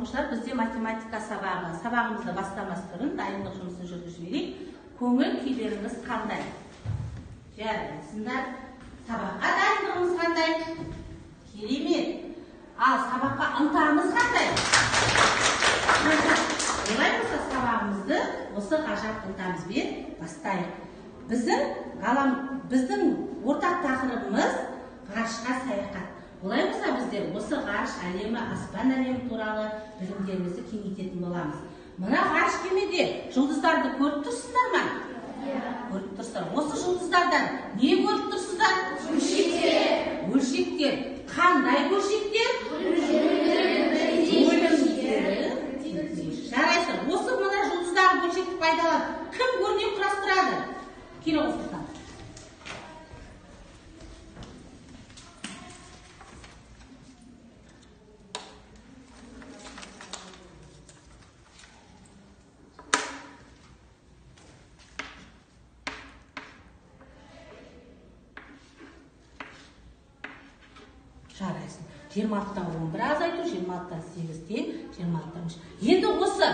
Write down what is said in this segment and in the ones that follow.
Оқушылар, бізде математика сабағы. Сабағымызды бастамас бұрын дайындық жұмысын жүргізіп жіберейік. Көңіл күйлеріңіз қандай? Жарайсыңдар. Сабаққа дайындығымыз қандай? Керемет. Ал сабаққа ынтамыз қандай? Олай болса сабағымызды осы ғажап ынтамызбен бастайық. Біздің ортақ тақырыбымыз ғарышқа саяхат. Олай болса біздер осы ғарыш әлемі, аспан әлемі туралы білімдерімізді кеңейтетін боламыз. Мына ғарыш кемеде жұлдыздарды көріп тұрсыздар ма? Көріп тұрсыздар. Осы жұлдыздардан не көріп тұрсыздар? Бөлшектер. Бөлшектер. Қандай бөлшектер? Бөлімдері. Жарайсыздар. Осы мына жұлдыздағы бөлшекті пайдаланып, кім өрнек құрастырады? Келе қосылсам. Жарайсың. 26-тан 11 азайту, 26-тан 8 тең, 26-тан 3. Енді осы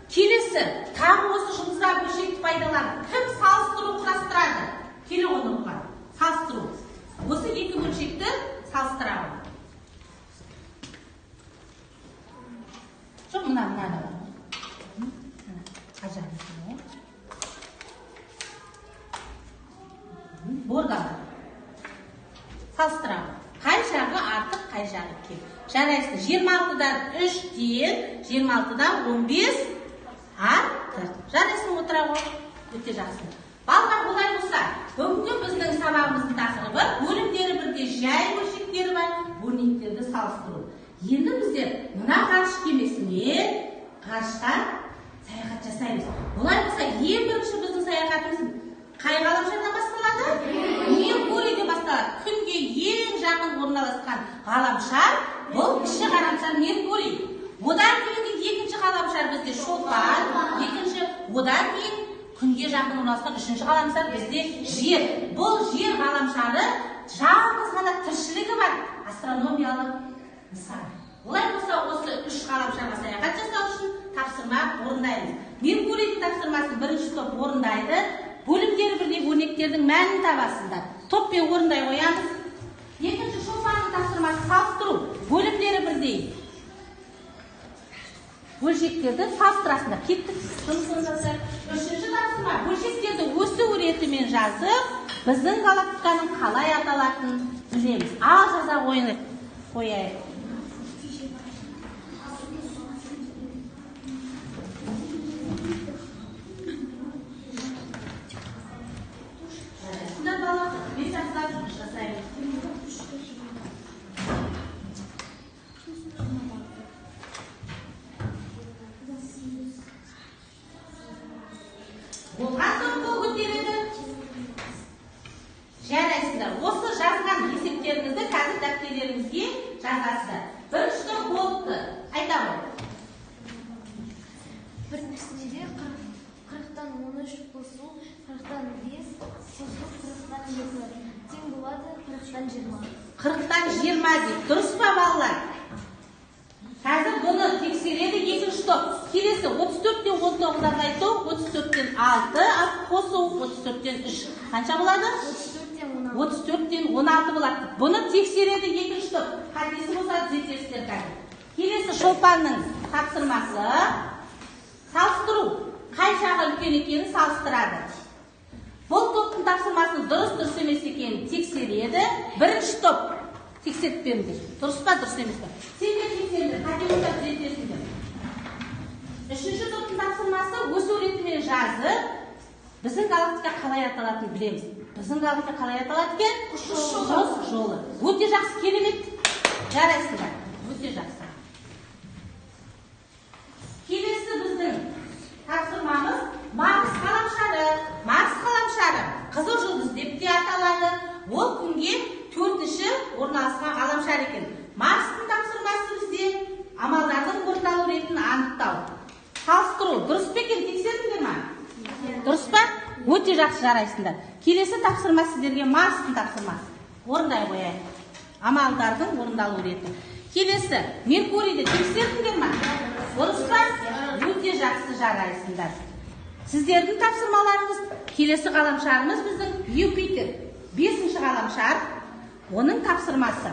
келесі тағы осы жұлдыздар бөлшекті пайдаланып, кім салыстыру құрастырады? Келе ғой Нұрхан. Салыстыру. Осы екі бөлшекті салыстырамын. Жоқ, мына да бар. Ажар. Бордалар. Салыстырамын. Қай жағы артық, қай жағы кем. Жарайсың. 26-дан 3 тең, 26-дан 15 артық. Жарайсың, отыра ғой. Өте жақсы. Балалар, олай болса, бүгінгі біздің сабағымыздың тақырыбы бөлімдері бірде жай бөлшектері бар өрнектерді салыстыру. Енді біздер мына ғарыш кемесімен ғарышқа саяхат жасаймыз. Олай болса, ең бірінші біздің саяхатымыз қай ғаламшардан басталады? Меркурийден басталады. Күнге ең жақын орналасқан ғаламшар бұл кіші ғаламшар Меркурий. Одан кейінгі екінші ғаламшар бізде Шолпан, екінші, одан кейін күнге жақын орналасқан үшінші ғаламшар бізде Жер. Бұл Жер ғаламшары жалғыз ғана тіршілігі бар астрономиялық нысан. Олай болса, осы үш ғаламшарға саяхат жасау үшін тапсырма орындаймыз. Меркурийдің тапсырмасын бірінші топ орындайды. Бөлімдері бірдей өрнектердің мәнін табасыздар. Топпен орындай қоямыз. Екінші Шолпанның тапсырмасы салыстыру. Бөлімдері бірдей бөлшектерді салыстырасыңдар. Кеттік. Үшінші тапсырма бөлшектерді өсу ретімен жазып, біздің галактиканың қалай аталатынын білеміз. Ал жаза қояйық. Болған соң қол көтереді. Жарайсыздар. Осы жазған есептеріңізді қазір дәптерлеріңізге жазасыздар. Бірінші топ болыпты. Айта ғой. Біріншісінде 40-тан 13 қосу, 40-тан 5 қосу, 40-тан 2 тең болады 40-тан 20. 40-тан 20 дейді. Дұрыс па, балалар? Қазір бұны тексереді екінші топ. Келесі 34-тен 19 азайту, 34-тен 6 қосу, 34-тен 3. Қанша болады? 34-тен 16 болады. Бұны тексереді екінші топ. Қатесі болса түзетесіздер қазір. Келесі Шолпанның тапсырмасы салыстыру. Қай жағы үлкен екенін салыстырады. Бұл топтың тапсырмасын дұрыс емес екенін тексереді. Бірінші топ тексеріп беріңдер. Дұрыс па, дұрыс емес па? Сендер тексеріңдер, қате болса түзетесіңдер. Үшінші топтың тапсырмасы өсу ретімен жазып, біздің галактика қалай аталатынын білеміз. Біздің галактика қалай аталады екен? Құс жолы. Өте жақсы, керемет. Жарайсыңдар. Өте жақсы. Келесі біздің тапсырмамыз Марс ғаламшары. Марс ғаламшары қызыл жұлдыз деп те аталады. Ол күнге төртінші орналасқан ғаламшар екен. Марстың тапсырмасы бізде амалдардың орындалу ретін анықтау. Салыстыру. Дұрыс па екен, тексердіңдер ма? Дұрыс па? Өте жақсы, жарайсыңдар. Келесі тапсырма сіздерге Марстың тапсырмасы. Орындай қояйық. Амалдардың орындалу реті. Келесі, Меркурийді тексердіңдер ма? Дұрыс па? Өте жақсы, жарайсыңдар. Сіздердің тапсырмаларыңыз. Келесі ғаламшарымыз біздің Юпитер. 5-ші ғаламшар. Оның тапсырмасы.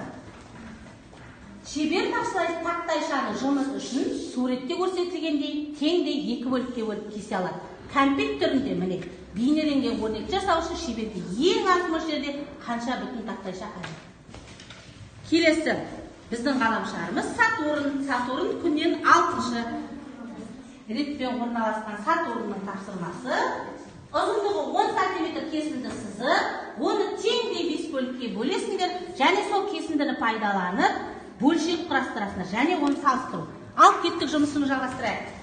Шебер тақтайшаны жұмыс үшін суретте көрсетілгендей теңдей 2 бөлікке бөліп кесе алады. Кәмпит түрінде міне бейнеленген өрнек жасау үшін шеберге ең аз мөлшерде қанша бүтін тақтайша қажет? Келесі біздің ғаламшарымыз Сатурн. Сатурн күннен 6-шы ретпен орналасқан Сатурнның тапсырмасы. Ұзындығы 10 сантиметр кесінді сызып, оны теңдей 5 бөлікке бөлесіңдер және сол кесіндіні пайдаланып бөлшек құрастырасыңдар және оны салыстыру. Ал кеттік, жұмысымызды жалғастырайық.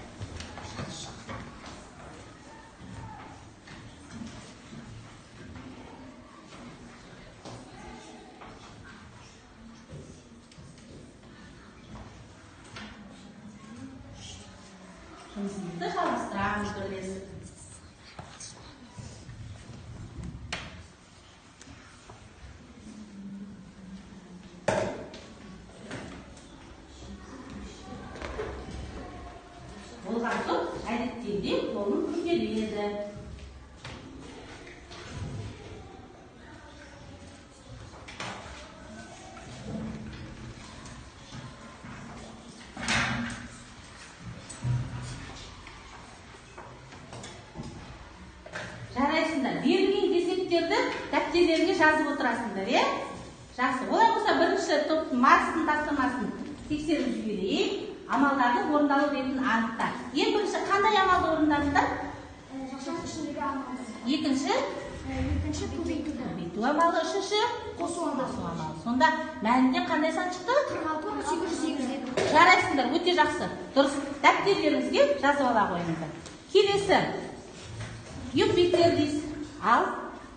Жұмысымызды жалғастырамыз бірлесіп. Болған соң әдеттегідей қолын көтереді. Жарайсыңдар. Берілген есептерді дәптерлеріңе жазып отырасыңдар, иә? Жақсы. Олай болса бірінші топтың Марстың тапсырмасын тексеріп жіберейік. Амалдардың орындалу ретін анықта. Ең бірінші қандай амалды орындадыңдар? Жақшаның ішіндегі амалды. Екінші? Екінші көбейту. Көбейту амалы. Үшінші? Қосу амалы. Қосу амалы. Сонда мәнінде қандай сан шықты? 46,802. Жарайсыңдар, өте жақсы. Дұрыс. Дәптерлеріңізге жазып ала қойыңыздар. Келесі. Юпитер дейсіз. Ал,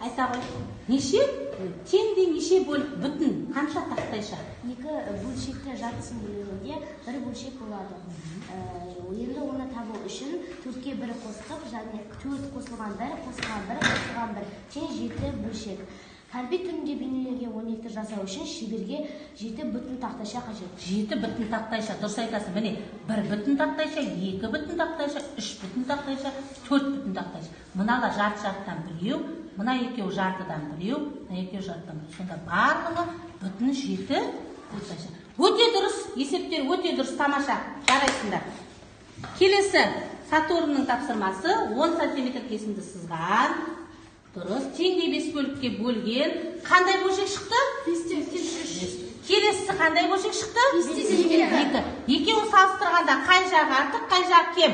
айта ғой. Неше? Теңдей неше бөлік бүтін? Қанша тақтайша? 2 бөлшекті жартысын бөлгенде 1 бөлшек болады. Енді оны табу үшін 4-ке 1 қостық, және 4 қосылған 1 қосылған 1 қосылған 1 тең 7 бөлшек. Кәмпит түрінде бейнеленген 12 жасау үшін шеберге 7 бүтін тақтайша қажет. 7 бүтін тақтайша, дұрыс айтасың. Міне, 1 бүтін тақтайша, 2 бүтін тақтайша, 3 бүтін тақтайша, 4 бүтін тақтайша. Мыналар жарты жартыдан біреу, мына екеуі жартыдан біреу, мына екеуі жартыдан біреу. Сонда барлығы бүтін 7 тақтайша. Өте дұрыс, есептер өте дұрыс, тамаша. Жарайсыңдар. Келесі Сатурнның тапсырмасы 10 сантиметр кесінді сызған. Дұрыс, теңдей 5 бөлікке бөлген. Қандай бөлшек шықты? 5-3. Келесісі қандай бөлшек шықты? 5-2. 2. Екеуін салыстырғанда қай жағы артық, қай жағы кем?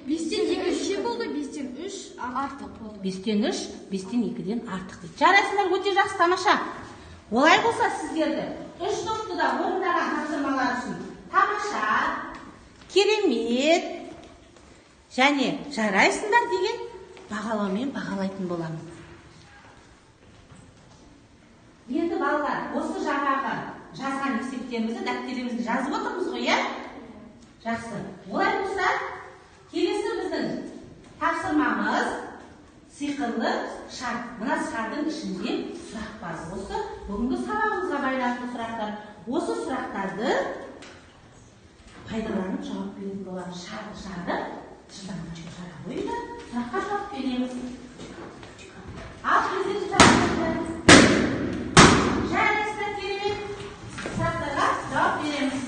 5-2 кем болды, 5-3 артық болды. 5-3, 5-2-ден артық дейді. Жарайсыңдар, өте жақсы, тамаша. Олай болса сіздерді 3 топты да орындаған тапсырмалар үшін тамаша, керемет және жарайсыңдар деген бағалаумен бағалайтын боламын. Енді балалар, осы жаңағы жазған есептерімізді дәптерімізге жазып отырмыз ғой, иә? Жақсы. Олай болса, келесі біздің тапсырмамыз сиқырлы шар. Мына шардың ішінде сұрақ бар. Осы бүгінгі сабағымызға байланысты сұрақтар. Осы сұрақтарды пайдаланып жауап беретін боламыз. Шарды жарып, тыштан жара қойды, сұраққа жауап береміз. Ал біздің сұрақтарды жарайсыздар, керемет. Сұрақтарға жауап береміз.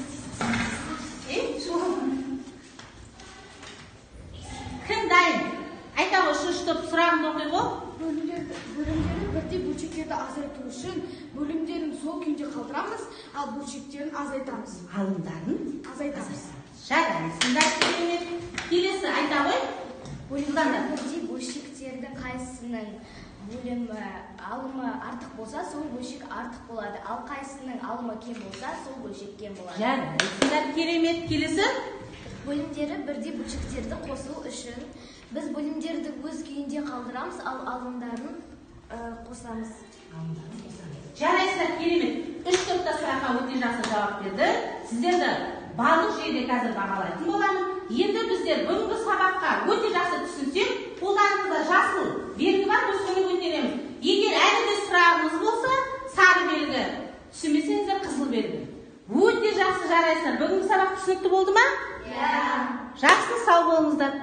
Кім дайын? Айта ғой, үшінші топ сұрағын оқи ғой. Бөлімдері бірдей бөлшектерді азайту үшін бөлімдерін сол күйінде қалдырамыз, ал бөлшектерін азайтамыз. Алымдарын азайтамыз. Жарайсыңдар, керемет. Келесі айта ғой. Бөлімдері бірдей бөлшектердің қайсысының бөлімі алымы артық болса, сол бөлшек артық болады. Ал қайсысының алымы кем болса, сол бөлшек кем болады. Жарайсыңдар, керемет. Келесі. Бөлімдері бірдей бөлшектерді қосу үшін біз бөлімдерді өз күйінде қалдырамыз, ал алымдарын қосамыз. Жарайсыздар, керемет. 3 топта сұраққа өте жақсы жауап берді. Сіздерді барлық жүйеде қазір бағалайтын боламын. Енді біздер бүгінгі сабаққа өте жақсы түсінсек, қолдарыңызда жасыл белгі бар, біз соны көтереміз. Егер әлі де сұрағыңыз болса, сары белгі, түсінбесеңіздер қызыл белгі. Өте жақсы. Жарайсыңдар. Бүгінгі сабақ түсінікті болды ма? Иә. Жақсы, сау болыңыздар.